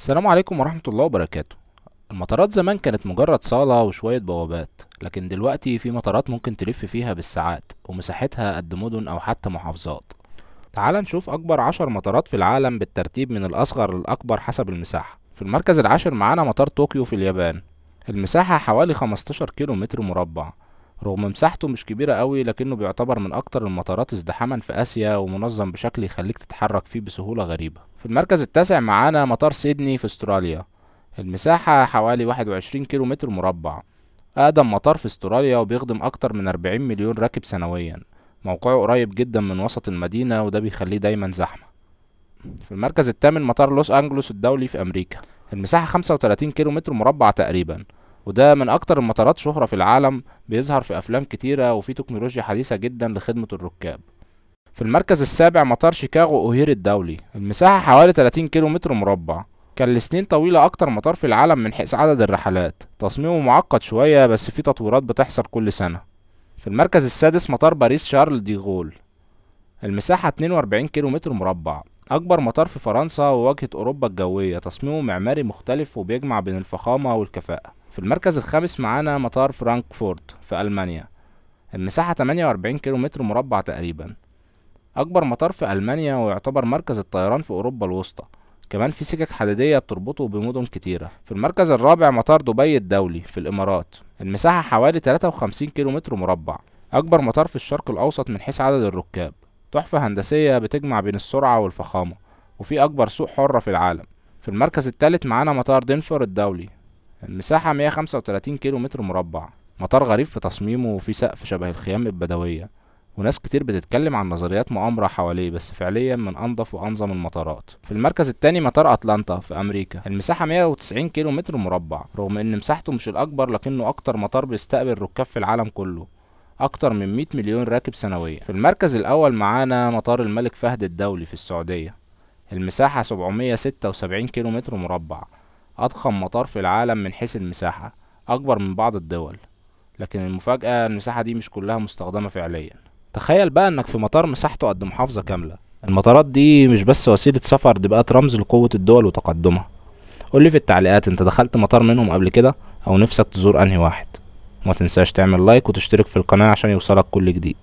السلام عليكم ورحمة الله وبركاته. المطارات زمان كانت مجرد صالة وشوية بوابات، لكن دلوقتي في مطارات ممكن تلف فيها بالساعات ومساحتها قد مدن أو حتى محافظات. تعال نشوف أكبر 10 مطارات في العالم بالترتيب من الأصغر للأكبر حسب المساحة. في المركز العاشر معانا مطار طوكيو في اليابان، المساحة حوالي 15 كيلو متر مربع. رغم مساحته مش كبيرة قوي لكنه بيعتبر من أكتر المطارات ازدحاما في آسيا، ومنظم بشكل يخليك تتحرك فيه بسهولة غريبة. في المركز التاسع معانا مطار سيدني في استراليا، المساحة حوالي 21 كيلو متر مربع. أقدم مطار في استراليا وبيخدم أكتر من 40 مليون راكب سنويا. موقعه قريب جدا من وسط المدينة وده بيخليه دايما زحمة. في المركز الثامن مطار لوس أنجلوس الدولي في أمريكا، المساحة 35 كيلو متر مربع تقريبا، وده من أكتر المطارات شهرة في العالم، بيظهر في أفلام كتيرة وفي تكنولوجيا حديثة جدا لخدمة الركاب. في المركز السابع مطار شيكاغو أوهير الدولي، المساحة حوالي 30 كيلو متر مربع. كان لسنين طويلة أكتر مطار في العالم من حيث عدد الرحلات. تصميمه معقد شوية بس فيه تطويرات بتحصل كل سنة. في المركز السادس مطار باريس شارل دي غول، المساحة 42 كيلو متر مربع. أكبر مطار في فرنسا وواجهة أوروبا الجوية. تصميمه معماري مختلف وبيجمع بين الفخامة والكفاءة. في المركز الخامس معانا مطار فرانكفورت في ألمانيا، المساحة 48 كيلو متر مربع تقريبا. أكبر مطار في ألمانيا ويعتبر مركز الطيران في أوروبا الوسطى. كمان في سكك حديدية بتربطه بمدن كتيرة. في المركز الرابع مطار دبي الدولي في الإمارات، المساحة حوالي 53 كيلو متر مربع. أكبر مطار في الشرق الأوسط من حيث عدد الركاب. تحفة هندسية بتجمع بين السرعة والفخامة، وفي أكبر سوق حرة في العالم. في المركز الثالث معانا مطار دنفر الدولي، المساحة 135 كيلو متر مربع. مطار غريب في تصميمه وفي سقف شبه الخيام البدوية، وناس كتير بتتكلم عن نظريات مؤامرة حواليه، بس فعليا من أنظف وأنظم المطارات. في المركز الثاني مطار أتلانتا في أمريكا، المساحة 190 كيلو متر مربع. رغم إن مساحته مش الأكبر لكنه أكتر مطار بيستقبل ركاب في العالم كله، أكتر من 100 مليون راكب سنويا. في المركز الأول معانا مطار الملك فهد الدولي في السعودية، المساحة 776 كيلو متر مربع. أضخم مطار في العالم من حيث المساحة، أكبر من بعض الدول. لكن المفاجأة المساحة دي مش كلها مستخدمة فعليا. تخيل بقى انك في مطار مساحته قد محافظة كاملة. المطارات دي مش بس وسيلة سفر، دي بقت رمز لقوة الدول وتقدمها. قولي في التعليقات انت دخلت مطار منهم قبل كده او نفسك تزور انهي واحد. وما تنساش تعمل لايك وتشترك في القناة عشان يوصلك كل جديد.